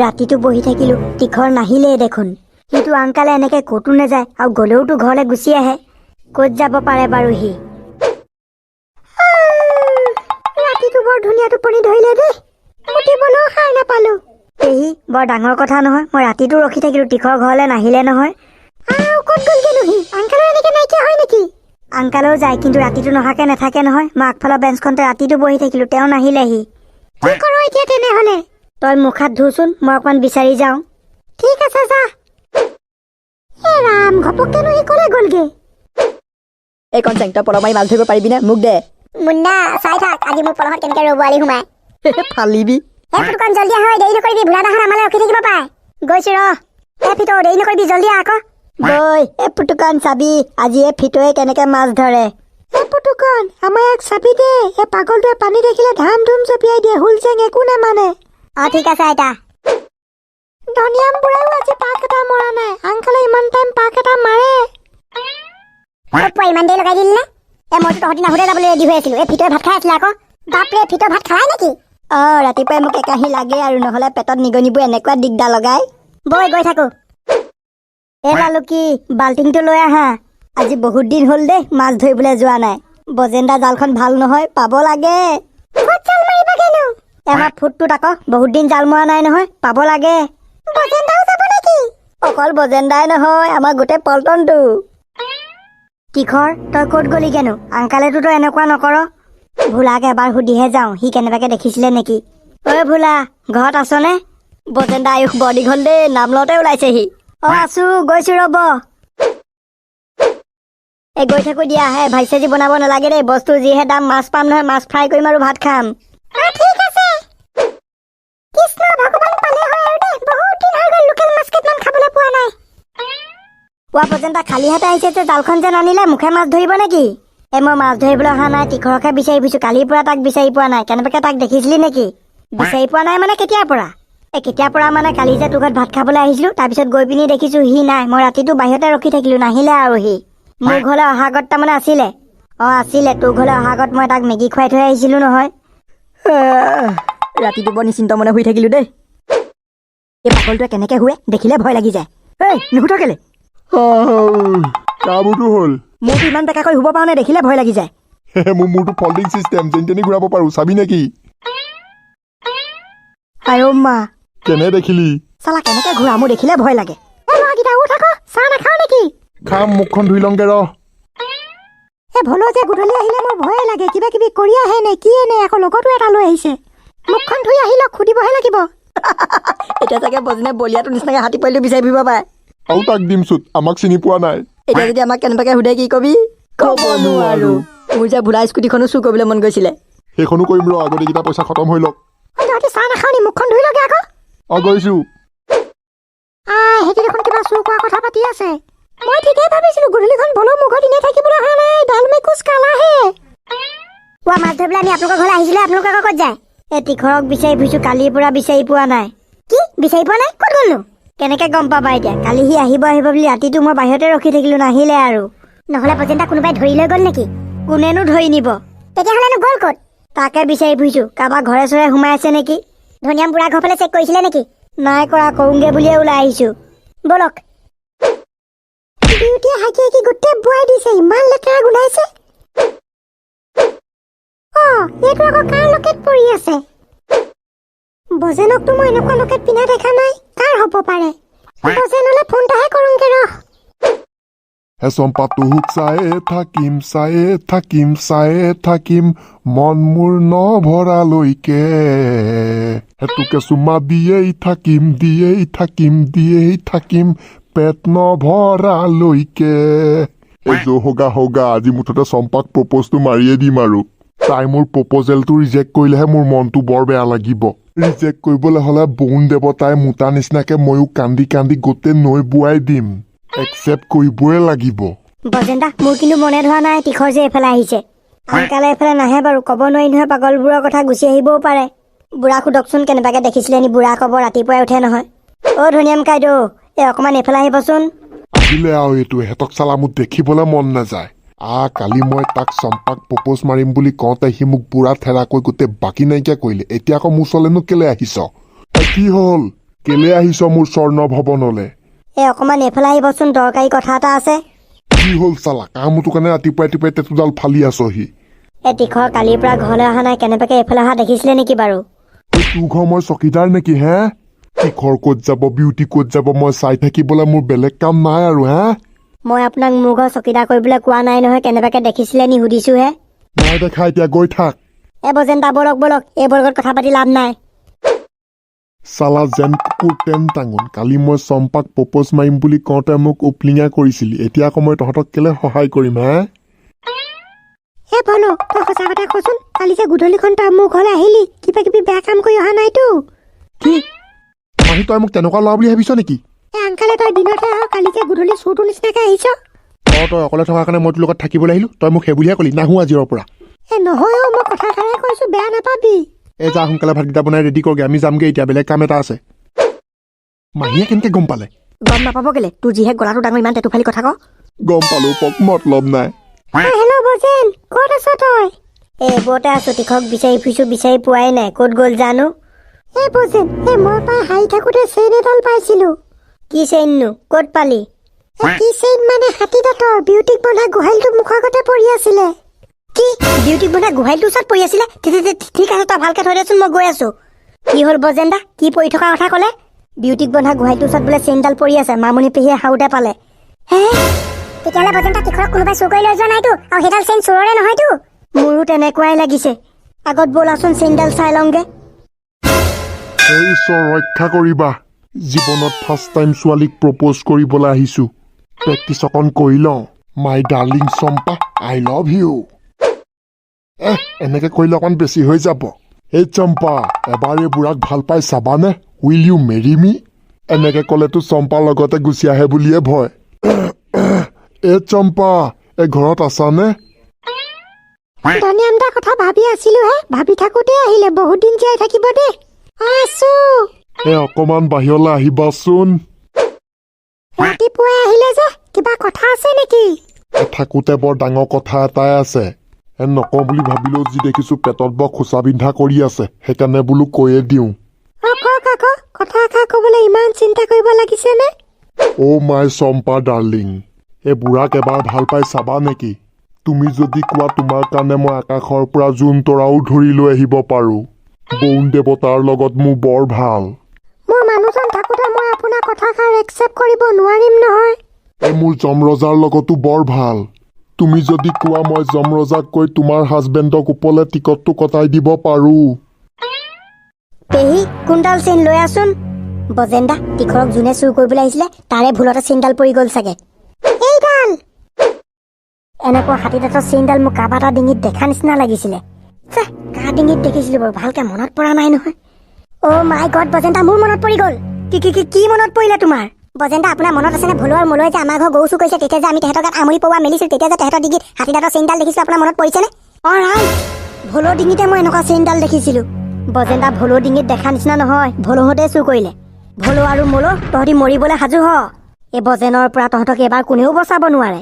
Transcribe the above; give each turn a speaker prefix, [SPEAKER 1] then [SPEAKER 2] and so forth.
[SPEAKER 1] ৰাতিটো বহি থাকিলো, তীখৰ নাহিলেই দেখোন। সিটো আংকালে এনেকে ক'তো নাযায় আৰু গ'লেওতো ঘৰলৈ গুচি আহে। ক'ত যাব পাৰে বাৰু সি? ৰাতিটো বৰ ধুনীয়া টোপনি ধৰিলে দেই, উঠিবলৈও সাৰ নাপালো। পেহী, বৰ ডাঙৰ কথা নহয়, মই ৰাতিটো ৰখি থাকিলো, তীখৰ ঘৰলৈ নাহিলে নহয়। আও, ক'ত গ'লগেনো সি? আংকালেও এনেকে নাইকিয়া হয় নেকি? আংকালেও যায়, কিন্তু ৰাতিটো নহাকে নাথাকে নহয়। মই আগফালৰ বেঞ্চখনতে ৰাতিটো বহি থাকিলো, তেওঁ নাহিলেহি। কি কৰ এতিয়া তেনেহ'লে? তই মুখ হাত ধুচোন, মই অকণমান বিচাৰি যাওঁ। ঠিক আছে, যা। এ ৰাম, ঘপককেনো সি ক'লে গ'লগে?
[SPEAKER 2] এই কনচেং, তই পলহ মাৰি মাছ ধৰিব পাৰিবিনে? মোক দে।
[SPEAKER 1] মুন্না, চাই থাক আজি মোৰ পলহত কেনেকে ৰৌ বৰালি সোমাই।
[SPEAKER 2] ফালিবি।
[SPEAKER 1] এ ফুটুকন, জলদি আহ, দেৰি নকৰিবি, ভোলা দাহঁত আমালৈ ৰখি থাকিব পায়। গৈছো ৰ। এ ফিটো, দেৰি নকৰিবি, জলদি আহ আকৌ। বৈ। এ পুতুকন, চাবি আজি এই ফিটোৱে কেনেকে মাছ ধৰে।
[SPEAKER 3] এ পুতুকন, আমাৰ ইয়াক চাবি দে। এই পাগলটোৱে পানী দেখিলে ধাম ধুম জঁপিয়াই দিয়ে, হুল জেং একো নামানে।
[SPEAKER 1] অ, ঠিক আছে আইতা।
[SPEAKER 3] ধনিয়াম বুঢ়াও আজি পাক এটা মৰা নাই। আংকালে ইমান টাইম পাক এটা মাৰে।
[SPEAKER 1] অ, ইমান দেৰি লগাই দিলি নে? এ মইতো তহঁতি নাহোতে যাবলৈ ৰেডি হৈ আছিলো। এই ফিটোৱে ভাত খাই আছিলে আকৌ। বাপৰে, ফিটো ভাত খালাই নেকি?
[SPEAKER 2] অ, ৰাতিপুৱাই মোক একাহী লাগে আৰু, নহ'লে পেটত নিগনিবোৰ এনেকুৱা দিগদাৰ লগাই।
[SPEAKER 1] বৈ, গৈ থাকো।
[SPEAKER 2] এ লালুকি, বাল্টিংটো লৈ আহা। আজি বহুত দিন হ'ল দেই মাছ ধৰিবলৈ যোৱা নাই। বজেন্দা জালখন ভাল নহয়, পাব লাগে।
[SPEAKER 1] ক'ত জাল মাৰিবগেনো?
[SPEAKER 2] আমাৰ ফুটটোত আকৌ, বহুত দিন জাল মৰা নাই নহয়, পাব লাগে।
[SPEAKER 1] বজেন্দাও যাব নেকি?
[SPEAKER 2] অকল বজেন্দাই নহয়, আমাৰ গোটেই পল্টনটো।
[SPEAKER 1] তীখৰ, তই ক'ত গ'লিগেনো? আংকালেতো তই এনেকুৱা নকৰ।
[SPEAKER 2] ভোলাক এবাৰ সুধিহে যাওঁ, সি কেনেবাকে দেখিছিলে নেকি। ঐ ভোলা, ঘৰত আছনে? বজেন্দা আয়ুস বৰ দীঘল দেই, নাম লওঁতে ওলাইছেহি। অ, আছো, গৈছো ৰ'ব। এই গৈ থাকো দিয়া। হে ভাজি চাজি বনাব নালাগে দেই, বস্তু যিহে দাম, মাছ পাম নহয়, মাছ ফ্ৰাই কৰিম আৰু ভাত খাম।
[SPEAKER 1] ঠিক আছে। কৃষ্ণ ভগৱান, পালে হয় আৰু দেই, বহুত দিন হৈ গ'ল লোকেল মাছ কেইটামান খাবলৈ পোৱা নাই।
[SPEAKER 2] পোৱা পৰ্যন্ত খালী হাতে আহিছে যে, জালখন যে নানিলে, মুখে মাছ ধৰিব নেকি? এই মই মাছ ধৰিবলৈ অহা নাই, তীখৰকহে বিচাৰি ফুৰিছো। কালিৰ পৰা তাক বিচাৰি পোৱা নাই। কেনেবাকে তাক দেখিছিলি নেকি? বিচাৰি পোৱা নাই মানে কেতিয়াৰ পৰা? এই কেতিয়াৰ পৰা মানে কালি যে তোৰ ঘৰত ভাত খাবলৈ আহিছিলো, তাৰপিছত গৈ পিনি দেখিছো সি নাই। মই ৰাতিটো বাহিৰতে ৰখি থাকিলো, নাহিলে আৰু সি। মোৰ ঘৰলৈ অহা আগত তাৰমানে আছিলে। অ, আছিলে, তোৰ ঘৰলৈ অহা আগত মই তাক মেগী খুৱাই থৈ আহিছিলো নহয়। ৰাতিটো বৰ নিশ্চিন্ত মনে শুই থাকিলো দেই। এই পাগলটোৱে কেনেকে শুৱে, দেখিলে ভয় লাগি যায়। এই নুশুধ কেলে?
[SPEAKER 4] কামোতো হ'ল।
[SPEAKER 2] মোৰতো ইমান বেকাকৈ শুব পাৰো নে, দেখিলে ভয় লাগি যায়।
[SPEAKER 4] মোৰ মূৰটো ফল্ডিং চিষ্টেম, যেনি তেনি ঘূৰাব পাৰো, চাবি নেকি?
[SPEAKER 2] আই অ' মা!
[SPEAKER 4] কেনে দেখিলি?
[SPEAKER 2] চালা কেনেকে ঘূৰা, মোৰ দেখিলে ভয় লাগে।
[SPEAKER 3] এ ল'ৰাকেইটা, উঠ আকৌ, চাহ নাখাও নেকি?
[SPEAKER 4] খাম, মুখখন ধুই লওঁগে ৰ।
[SPEAKER 3] এ ভলো যে গধূলি আহিলে মোৰ ভয়ে লাগে, কিবা কিবি কৰি আহে নে কি নে, আকৌ লগতো এটা লৈ আহিছে। মুখখন ধুই আহি লওক, সুধিবহে লাগিব।
[SPEAKER 2] এতিয়া চাগে বজনে বলিয়াটো নিচিনাকে হাতী পোৱালিটো বিচাৰি ফুৰিব পাৰে।
[SPEAKER 4] আৰু তাক দিম চুত, আমাক চিনি পোৱা নাই।
[SPEAKER 2] এতিয়া যদি আমাক কেনেবাকে সোধে কি কবি? ক'ব নোৱাৰো। মোৰ যে ভোলা স্কুটিখনো চুৰ কৰিবলৈ মন গৈছিলে।
[SPEAKER 4] সেইখনো কৰিম ৰ, আগতে এইকেইটা পইচা খতম হৈ লওক।
[SPEAKER 3] ঐ, তহঁতি চাহ নাখাও নি? মুখখন ধুই লগে আকৌ।
[SPEAKER 4] অ, গৈছো।
[SPEAKER 3] আহ, সেইটো দেখোন কিবা চুৰ কৰা কথা পাতি আছে। মই ঠিকেই ভাবিছিলো, গধূলিখন ভলো মোৰ ঘৰত এনেই থাকিবলৈ অহা নাই, दाल में कुछ काला है।
[SPEAKER 1] পুৱা মাছ ধৰিবলৈ আমি আপোনালোকৰ ঘৰলৈ আহিছিলো, আপোনালোক আকৌ ক'ত যায়?
[SPEAKER 2] এই তীখৰক বিচাৰি ফুৰিছো, কালিৰ পৰা বিচাৰি পোৱা নাই।
[SPEAKER 1] কি, বিচাৰি পোৱা নাই? ক'ত গ'লনো?
[SPEAKER 2] কেনেকে গম পাবা এতিয়া? কালি সি আহিব আহিব বুলি ৰাতিটো মই বাহিৰতে ৰখি থাকিলো, নাহিলে আৰু।
[SPEAKER 1] নহ'লে পৰ্যন্ত কোনোবাই ধৰি লৈ গ'ল নেকি?
[SPEAKER 2] কোনেনো ধৰি নিব?
[SPEAKER 1] তেতিয়াহ'লেনো গ'ল ক'ত?
[SPEAKER 2] তাকে বিচাৰি ফুৰিছো, কাৰোবাৰ ঘৰে চৰে সোমাই আছে নেকি।
[SPEAKER 1] ধনিয়াম বুঢ়া ঘৰ ফালে চেক কৰিছিলে নেকি?
[SPEAKER 2] নাই কৰা, কৰোংগে বুলিয়ে ওলাই আহিছো।
[SPEAKER 1] ব'লক।
[SPEAKER 3] বিউটিয়ে হাগি হাগি গোটেই বোৱাই দিছে, ইমান লেতেৰা গোন্ধাইছে। অ, এইটো আকৌ কাৰ লকেট পৰি আছে? বজেনকতো মই এনেকুৱা লকেট পিন্ধা দেখা নাই, কাৰ হ'ব পাৰে? বজেনলৈ ফোন এটাহে কৰোংগে ৰহ।
[SPEAKER 4] হে চম্পা, তোক চায়ে থাকিম, চায়ে থাকিম, চায়ে থাকিম, মন মোৰ নভৰালৈকে। হে তোকে চুমা দিয়েই থাকিম, দিয়েই থাকিম, দিয়েই থাকিম, পেট নভৰালৈকে। এই जो होगा होगा, আজি মুঠতে চম্পাক প্ৰপ'জটো মাৰিয়ে দিম আৰু। তাই মোৰ প্ৰপ'জেলটো ৰিজেক্ট কৰিলেহে মোৰ মনটো বৰ বেয়া লাগিব। ৰিজেক্ট কৰিবলৈ হ'লে বৰুণ দেৱতাই মোতা নিচিনাকে ময়ো কান্দি কান্দি গোটেই নৈ বোৱাই দিম। একচেপ্ট কৰিবই লাগিব।
[SPEAKER 1] বজেন্দা, মোৰ কিন্তু মনে ধৰা নাই তীখৰ যে এইফালে আহিছে।
[SPEAKER 2] আংকালে এইফালে নাহে বাৰু, ক'ব নোৱাৰি নহয় পাগলবোৰৰ কথা, গুচি আহিবও পাৰে। বুঢ়া সোধকচোন কেনেবাকে দেখিছিলে নি। বুঢ়া ক'ব, ৰাতিপুৱাই উঠে নহয়। অ' ধনিয়াম কাইদেউ, এই অকণমান এইফালে আহিবচোন।
[SPEAKER 4] আহিলে আৰু এইটো, এহেঁতক চালা মোৰ দেখিবলৈ মন নাযায়। কালি মই তাক চম্পাক প্ৰপ'জ মাৰিম বুলি কওঁতে সি মোক বুঢ়া থেৰাকৈ গোটেই বাকী নাইকিয়া কৰিলে। এতিয়া আকৌ মোৰ ওচৰলেনো কেলে আহিছ? কি হ'ল? কেলে আহিছ মোৰ স্বৰ্ণ ভৱনলে?
[SPEAKER 2] এই অকণমান এইফালে আহিবচোন, দৰকাৰী কথা এটা আছে।
[SPEAKER 4] কি হ'ল চালা, কামটো কাৰণে ৰাতিপুৱাই ৰাতিপুৱাই টেটুডাল ফালি আছহি?
[SPEAKER 2] এই তীখৰ কালিৰ পৰা ঘৰলৈ অহা নাই, কেনেবাকে এইফালে অহা দেখিছিলে নেকি বাৰু?
[SPEAKER 4] এই তোৰ ঘৰ মই চকীদাৰ নেকি হে? তীখৰ ক'ত যাব, বিউটি ক'ত যাব মই চাই থাকিবলৈ মোৰ বেলেগ কাম নাই আৰু হে?
[SPEAKER 2] মই আপোনাক মোৰ ঘৰ চকীদাৰ কৰিবলৈ কোৱা নাই নহয়, কেনেবাকে দেখিছিলে নি সুধিছোহে।
[SPEAKER 4] নাই দেখা, এতিয়া গৈ থাক।
[SPEAKER 2] এই বজেন দা, ব'লক ব'লক, এইবোৰ লগত কথা পাতি লাভ নাই।
[SPEAKER 4] চালা যেন কুকুৰ তেন টাঙোন। কালি মই চম্পাক প্ৰপ'জ মাৰিম বুলি কওঁতে মোক উপলিঙা কৰিছিলি, এতিয়া আকৌ মই তহঁতক কেলে সহায় কৰিম হে?
[SPEAKER 3] এ ভলো, তই সঁচা কথা কচোন, কালি যে গধূলিখন তই মোৰ ঘৰলৈ আহিলি, কিবা কিবি বেয়া কাম কৰি অহা নাইতো?
[SPEAKER 4] কি মাহী, তই মোক তেনেকুৱা ল'ৰা বুলি ভাবিছ নেকি?
[SPEAKER 3] এ আংকালে, তই দিনতহে আহ, কালি যে গধূলি চোৰটোৰ নিচিনাকে আহিছ।
[SPEAKER 4] অঁ, তই অকলে থকাৰ কাৰণে মই তোৰ লগত থাকিবলৈ আহিলোঁ, তই মোক সেই বুলিহে ক'লি? নাহোঁ আজিৰ পৰা।
[SPEAKER 3] এ নহয় অ', মই কথাষাৰে কৈছো, বেয়া নাপাবি।
[SPEAKER 4] এই যা, সোনকালে ভাতকেইটা বনাই ৰেডি কৰগে, আমি যামগৈ এতিয়া, বেলেগ কাম এটা আছে। মাহীয়ে কেনেকে গম পালে?
[SPEAKER 2] গম নাপাব কেলে, তোৰ যিহে গলাটো ডাঙৰ, ইমান টেটু ফালি কথা ক।
[SPEAKER 4] গম পালো, পক মতলব নাই।
[SPEAKER 3] হেল্ল' বজেন, ক'ত আছ তই?
[SPEAKER 2] এই এইবোৰতে আছো, তীখক বিচাৰি ফুৰিছো, বিচাৰি পোৱাই নাই, ক'ত গ'ল জানো।
[SPEAKER 3] এই বজেন, এই মই পাই হাৰি থাকোঁতে চেইন এডাল পাইছিলো।
[SPEAKER 2] কি চেইননো, ক'ত পালি?
[SPEAKER 3] এ কি চেইন মানে, হাতী দাঁতৰ, বিউটিক বন্ধা গোহালিটো মুখৰ আগতে পৰি আছিলে।
[SPEAKER 2] কি, বিউটিক বন্ধা গোহালিটোৰ ওচৰত পৰি আছিলে? ঠিক আছে, তই ভালকে থৈ দেচোন, মই গৈ আছো। কি হ'ল বজেন দা, কি পৰি থকা কথা ক'লে? বিউটিক বন্ধা গোহালিটোৰ ওচৰত বোলে চেইনডাল পৰি আছে, মামুনি পেহীয়ে সাৰোতে পালে। হে,
[SPEAKER 1] তেতিয়াহ'লে বজেন দা, তীখৰক কোনোবাই চুৰ কৰি লৈ যোৱা নাইতো? আৰু সেইডাল চেইন চোৰৰে নহয়তো?
[SPEAKER 2] মোৰো তেনেকুৱাই লাগিছে। আগত ব'লাচোন, চেইনডাল চাই লওঁগে।
[SPEAKER 4] হে ঈশ্বৰ, ৰক্ষা কৰিবা। জীৱনত ফাৰ্ষ্ট টাইম ছোৱালীক প্ৰপ'জ কৰিবলৈ আহিছোঁ, প্ৰেক্টিচ অকণ কৰি লওঁ। My darling Champa, I love you. এহ, এনেকে কৰিলে অকণ বেছি হৈ যাব। এই চম্পা, এবাৰ এই বুঢ়াক ভাল পাই চাবানে? Will you marry me? এনেকে ক'লেতো চম্পাৰ লগতে গুচি আহে বুলিয়ে ভয়। এ চম্পা, এই ঘৰত আছানে?
[SPEAKER 3] ধনিয়াম দা, কথা ভাবি আছিলো হে, ভাবি থাকোঁতে আহিলে, বহুত দিন জীয়াই থাকিব দেই। অ, আছো।
[SPEAKER 4] এ অকণমান বাহিৰলৈ আহিবাচোন।
[SPEAKER 3] ৰাতিপুৱাই আহিলে যে, কিবা কথা আছে নেকি?
[SPEAKER 4] এ থাকোঁতে বৰ ডাঙৰ কথা এটাই আছে। এ নকওঁ বুলি ভাবিলেও যি দেখিছোঁ পেটত বৰ খোচা বিন্ধা কৰি আছে, সেইকাৰণে বোলো কৈয়ে দিওঁ।
[SPEAKER 3] অ, কওক আকৌ, কথা এষাৰ ক'বলৈ ইমান চিন্তা কৰিব লাগিছেনে?
[SPEAKER 4] অ' মাই চম্পা ডাৰ্লিং, এই বুঢ়াক এবাৰ ভাল পাই চাবা নেকি? তুমি যদি কোৱা, তোমাৰ কাৰণে মই আকাশৰ পৰা জোন তৰাও ধৰি লৈ আহিব পাৰোঁ। বৰুণ দেৱতাৰ লগত মোৰ বৰ ভাল।
[SPEAKER 3] মোৰ মানুহজন থাকোঁতে মই আপোনাৰ কথাষাৰ একচেপ্ট কৰিব নোৱাৰিম নহয়।
[SPEAKER 4] এই মোৰ যমৰজাৰ লগতো বৰ ভাল। তুমি যদি কোৱা, মই যমৰজাক কৈ তোমাৰ হাজবেণ্ডক ওপৰলে টিকটটো কটাই দিব পাৰোঁ।
[SPEAKER 2] পেহী, কোনডাল চেইন লৈ আছোন। বজেন দা, তীখৰক যোনে চুৰ কৰিবলৈ আহিছিলে, তাৰে ভুলতে চেইনডাল পৰি গ'ল চাগে।
[SPEAKER 3] এইডাল।
[SPEAKER 2] এনেকুৱা হাতী দাঁতৰ চেইনডাল মোক কাৰোবাৰ এটা ডিঙিত দেখা নিচিনা লাগিছিলে। ছেহ, কাৰ ডিঙিত দেখিছিলো বাৰু, ভালকে মনত পৰা নাই নহয়। অ' মাই গড, বজেন দা, মোৰ মনত পৰি গ'ল। কি কি কি কি মনত পৰিলে তোমাৰ?
[SPEAKER 1] বজেন দা, আপোনাৰ মনত আছেনে, ভলু আৰু মলুৱে যে আমাৰ ঘৰ গৰু চুৰ কৰিছে, তেতিয়া যে আমি তেহেঁতৰ গাত আমুলি পৰুৱা মেলিছিল, তেতিয়া যে তেহেঁতৰ ডিঙিত হাতী দাঁতৰ চেইনডাল দেখিছিলো, আপোনাৰ মনত পৰিছেনে?
[SPEAKER 2] অ' ৰাইট, ভলুৰ ডিঙিতে মই এনেকুৱা চেইনডাল দেখিছিলো। বজেন দা, ভলুৰ ডিঙিত দেখা নিচিনা নহয়, ভলুহঁতে চুৰ কৰিলে। ভলু আৰু মলু, তহঁতি মৰিবলৈ সাজু হ। এই বজেনৰ পৰা তহঁতক এইবাৰ কোনেও বচাব নোৱাৰে।